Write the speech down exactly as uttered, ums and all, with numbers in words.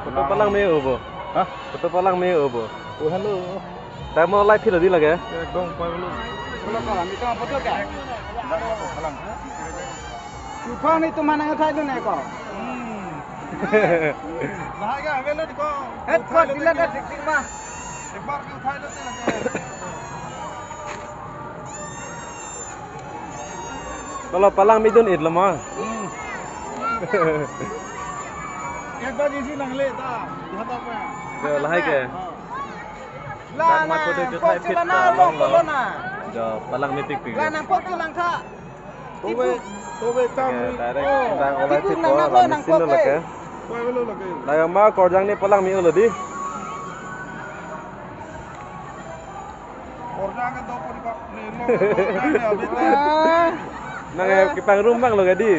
Photo palangme-o bo. Hah? Photo palangme-o bo. Oh, hello. Tamo live philo di lake. Ekdom paglo. Photo ka, ami ta photo ka? Palang. Chupa ni tum nang uthai dun ko. Hmm. Lahai ke avelo ko. Et ko uthai dila lote ta thik thik ma. Ek bar ke uthai lote lake. Kolo palangme dun-iklo ma. Hmm. Ek bar isi nangle ta. Lahai ke. La mat na, photo shoot hai photo phit la na ta lo, longlo. Lo na. Jo palangme pikpik. La nang photo nang tha. Tobe, tobe tang. Ya, direct oh, tang olai tipu thik nang lo, nang la nang machine lo photo lake. Tobe lo lake. La yo ma korjang ni palangme-olo di. Korjang ke do pori bak ni lo, korjang ni abit. Ah. Nang eh, kepangrum abang lo ke di.